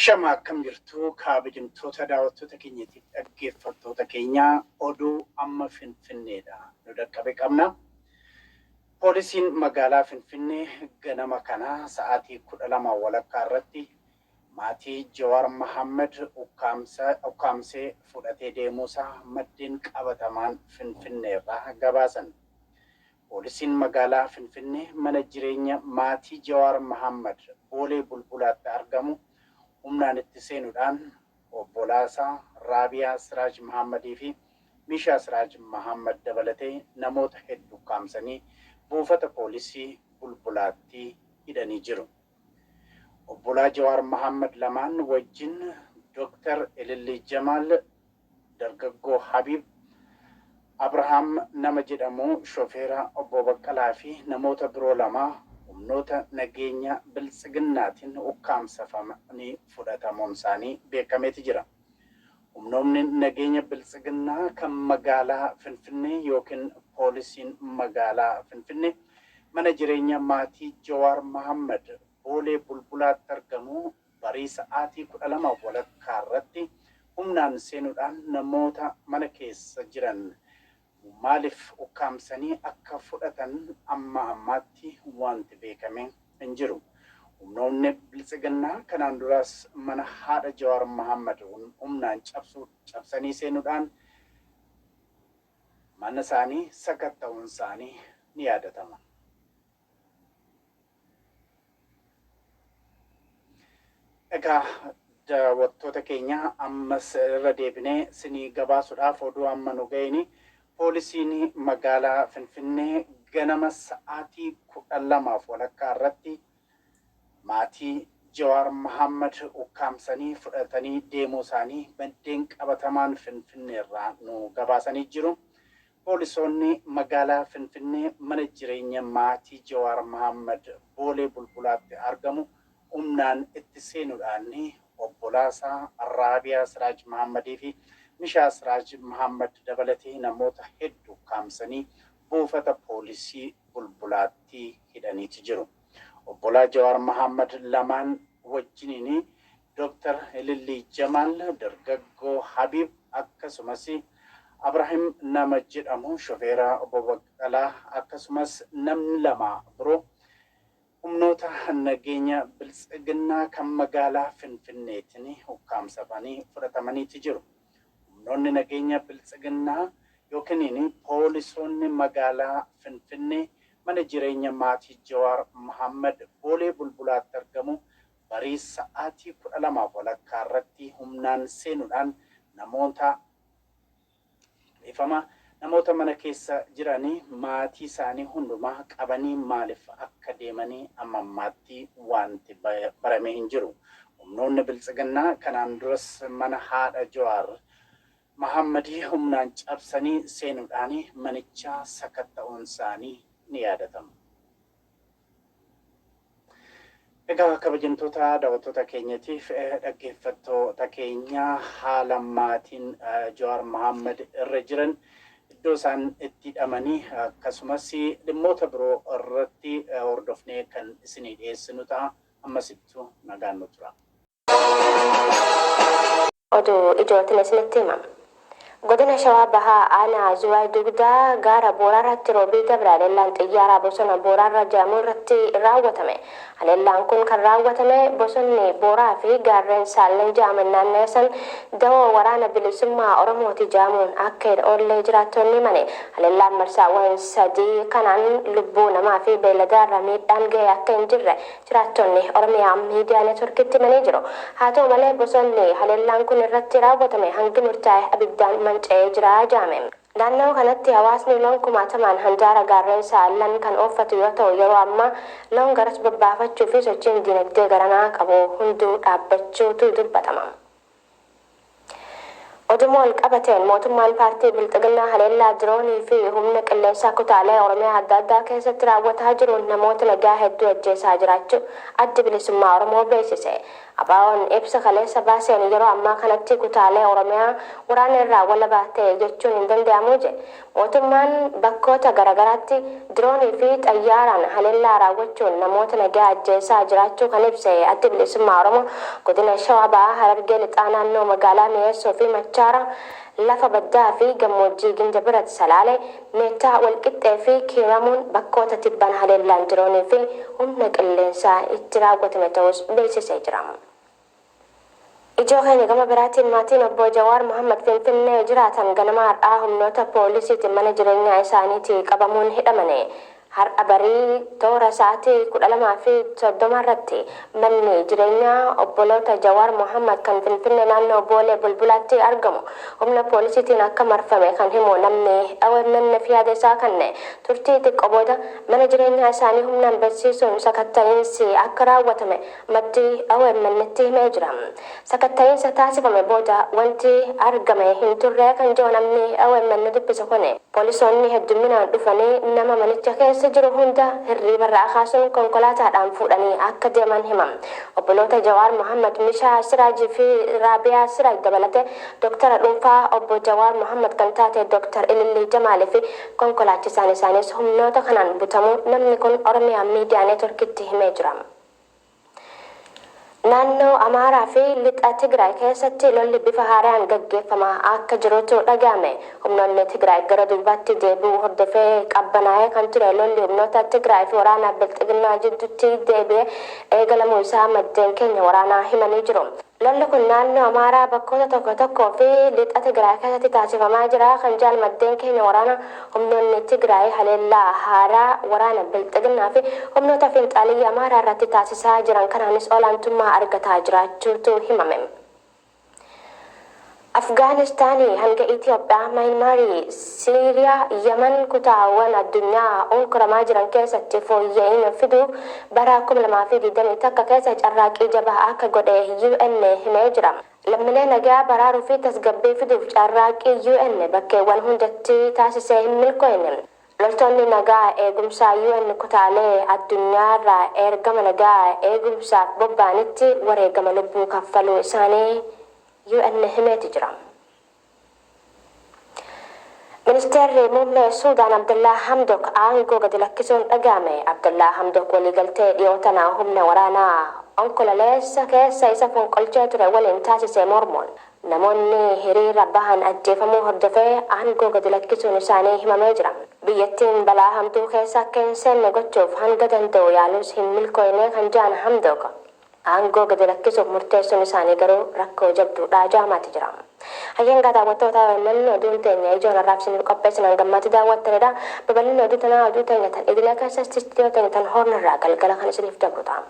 Ashama akkam jirtu kabajamtoota daawwattoota keenyatiif dhaggeeffattoota keenya, oduu amma Finfinneedha nu dhaqqabe qabna. Poolisiin magaalaa Finfinnee ganama kana sa'aatii 12:30 irratti maatii Jawaar Mahaammad ukkaamsee fudhatee deemuusaa maddeen qabatamaan Finfinneerraa gabaasan. Poolisiin magaalaa Finfinnee mana jireenya maatii Jawaar Mahaammad Boolee Bulbulaatti argamu humnaan itti seenuudhaan obbolaasaa Raabiyaa Siraaj Mahaammadii fi Mishaa Siraaj Mahaammad dabalatee namoota heddu ukkaamsanii buufata poolisii Bulbulaatti hidhanii jiru. Obbolaa Jawaar Mahaammad lamaan wajjin Dr. Ilillii Jamaal, dargaggoo Habiib Abrahaam nama jedhamu, shofeera Obbo Baqqalaa fi namoota biroo 2 humnoota nageenya Biltsiginnaatiin ukkaamsafamanii fudhatamuun isaanii beekameeti jira. Humnoomni nageenya Biltsiginnaa kan magaalaa Finfinnee ykn poolisiin magaalaa Finfinnee mana jireenya maatii Jawaar Mahaammad Boolee Bulbulaatti argamu barii sa'aatii 12:30 irratti humnaan seenuudhaan namoota mana keessa jiran maaliif ukkaamsanii akka fudhatan amma ammaatti wanti beekame hin jiru. Humnoonni Biltsiginnaa kanaan duras mana haadha Jawaar Mahaammad humnaan cabsanii seenuudhaan mana isaanii sakatta'uun isaanii ni yaadatama. Egaa daawwattoota keenya, ammas irra deebinee sinii gabaasuudhaaf oduu amma nu ga'een poolisiin magaalaa Finfinnee ganama sa'aatii 12:30 irratti maatii Jawaar Mahaammad ukkaamsanii fudhatanii deemuu isaanii maddeen qabatamaan Finfinneerraa nu gabaasanii jiru. Poolisoonni magaalaa Finfinnee mana jireenya maatii Jawaar Mahaammad Boolee Bulbulaatti argamu humnaan itti seenuudhaan obbolaasaa Raabiyaa Siraaj Mahaammadii fi Mishaa Siraaj Mahaammad dabalatee namoota heddu ukkaamsanii buufata poolisii Bulbulaatti hidhaniiti jiru. Obbolaa Jawaar Mahaammad lamaan wajjiniin Dr. Ilillii Jamaal, dargaggoo Habiib akkasumas Abraahim nama jedhamu shofeera Obbo Baqqalaa akkasumas namni 2 biroo humnoota nageenya Biltsiginnaa kan magaalaa Finfinneetiin ukkaamsafanii fudhatamaniiti jiru. Humnoonni nageenya Biltsiginnaa ykn poolisoonni magaalaa Finfinnee mana jireenya maatii Jawaar Mahaammad Boolee Bulbulaatti argamu barii sa'aatii 12:30 irratti humnaan seenuudhaan namoota dhiifama namoota mana keessa jiranii maatii isaanii hundumaa qabanii maaliif akka deemanii amma ammaatti wanti barame hin jiru. Humnoonni Biltsiginnaa kanaan duras mana haadha Jawaar Mahaammadii humnaan cabsanii seenuudhaan manicha sakatta'uun isaanii ni yaadatama. Egaa kabajamtoota daawwattoota keenyatiif dhaggeeffattoota keenya, haala maatiin Jawaar Mahaammad irra jiran, iddoo isaan itti hidhamanii akkasumas dhimmoota biroo irratti hordofnee kan isinii dhiyeessinu ta'a. Ammasittuu nagaan nu tura. Oduu ijootin isinitti hima. Godina Shawaa Bahaa Aanaa Zuwaay Dugdaa gaara Booraarratti Roobii dabre haleellaan xiyyaaraa bosona Booraarra jedhamu irratti raawwatame. Haleellaan kun kan raawwatame bosonni Booraa fi gaarreen Saallan jedhaman naannaya san dawoo Waraana Bilisummaa Oromooti jedhamuun akka hin oolle jiraattoonni himani. Haleellaan marsaawwan 3 kanaan lubbuu namaa fi beeyladaarra miidhaan gahe akka hin jirre jiraattonni Oromiyaa Miidiyaa Networkitti himanii jiru. Haa ta'u malee bosonni haleellaan kun irratti raawwatame hangi murtaa'e abiddaan manca'ee jira jedhame. Naannawa kanatti hawaasni loon kumaatamaan handaara gaarreen Sa'allan kan ooffatu yoo ta'u yeroo ammaa loon garas bobbaafachuu fi sochiin diinagdee garanaa qabu hunduu dhaabbachuutu dubbatama. Oduma wal qabateen mootummaan paartii Bilxiginnaa haleellaa diroonii fi humna qilleensaa kutaalee Oromiyaa adda addaa keessatti raawwataa jiruun namoota nagaa hedduu ajjeesaa jiraachuu Addi Bilisummaa Oromoo beeksise. ABO'n ibsa kaleessa baaseen yeroo ammaa kanatti kutaalee Oromiyaa waraana irraa walabaa ta'e jechuun hin danda'amu jedhe. Mootummaan bakkoota garaagaraatti diroonii fi xayyaaraan haleellaa raawwachuun namoota nagaa ajjeesaa jiraachuu kan ibse Addi Bilisummaa Oromoo, godina Shawaa Bahaa, Harargee Lixaa, naannoo magaalaa Mi'eessoo fi Machaara, lafa baddaa fi gammoojjii Ginda Birat, Salaalee, Meettaa, Walqixxee fi Kiiramuun bakkoota tibban haleellaan diroonii fi humna qilleensaa itti raawwatame ta'us beeksisee jira. Ijoo keenya gama biraatiin, maatiin obbo Jawaar Mohammad Finfinnee jiraatan ganama har'aa humnoota poolisiitiin mana jireenyaa isaaniitii qabamuun hidhamane. Har'a barii toora sa'aatii 12:30 irratti manni jireenyaa obboloota Jawaar Mohammad kan Finfinnee naannoo Boolee Bulbulaatti argamu humna poolisiitiin akka marfame kan himu namni OMN fi yaada isaa kenne, turtii xiqqoo booda mana jireenyaa isaanii humnaan beeksisuun sakatta'iinsi akka raawwatame maddi OMN'tti himee jira. Sakatta'iinsa taasifame booda wanti argame hin turre kan jiru namni OMN dubbise kun, poolisoonni hedduminaan dhufanii nama manicha keessa jiru hunda hirriibarraa kaasuun konkolaataadhaan fuudhanii akka deeman hima. Obboloota Jawaar Mohammad, Mishaa Siraajii fi Raabiyaa Siraaj dabalatee dooktara dhuunfaa obbo Jawaar Mohammad kan taate Dooktar Ilillii Jamaalii fi konkolaachisaan isaaniis humnoota kanaan butamuu namni kun Oromiyaa Miidiyaa Neetworkitti himee jira. Naannoo Amaaraa fi lixa Tigraay keessatti lolli bifa haaraan gaggeeffamaa akka jirutu dhaga'ame. Humnoonni Tigraay gara duubaatti deebi'uu hordofee qabbanaa'ee kan ture lolli humnoota Tigraay fi waraana Bilxiginnaa jidduutti deebi'ee eegalamuu isaa maddeen keenya waraanaa himanii jiru. Lolli kun naannoo Amaaraa bakkoota tokko tokkoo fi lixa Tigraay keessatti taasifamaa jira kan jedhan maddeen keenya waraanaa, humnoonni Tigraay haleellaa haaraa waraana Bilxiginnaa fi humnoota fiinxaaliyyi Amaaraa irratti taasisaa jiran kanaanis olaantummaa argataa jiraachuutu himame. Afgaanistaanii hanga Itoophiyaa, Maayinmaarii, Siiriyaa, Yaman, kutaawwan addunyaa unkuramaa jiran keessatti fooyya'ina fiduuf bara 2021 keessa carraaqqii jabaa akka godhe UN himee jira. Lammiilee nagaa baraaruu fi tasgabbii fiduuf carraaqqii UN bakkeewwan hundatti taasisee hin milkoofne. Loltoonni nagaa eegumsaa UN kutaalee addunyaarraa ergama nagaa eegumsaaf bobba'anitti wareegama lubbuu kaffaluu isaanii UN himeeti jira. Ministeerri muummee Suudaan Abdullaa Hamdok aangoo gadi lakkisuun dhaga'ame. Abdullaa Hamdok waliigaltee dhiyoo tana humna waraanaa Onkololeessa keessa isa fonqolchee ture waliin taasise mormuun namoonni hiriira bahan ajjeefamuu hordofee aangoo gadi lakkisuun isaanii himamee jira. Biyyattiin balaa hamtuu keessa akka hin seenne gochuuf hanga danda'u yaalus hin milkoofne kan jedhan Hamdok, aangoo gadi lakkisuuf murteessuun isaanii garuu rakkoo jabduudha jaamaati jira. Hayyangaa daawwattoota OMN, oduun teenya ijoon har'aaf isiniif qopheessan hangammaatti daawwattanidha. Babal'inni oduu tanaa oduu teenya tan idilee keessatti istiidiyoo teenya tan hoornarraa galgala kan isiniif dabru ta'a.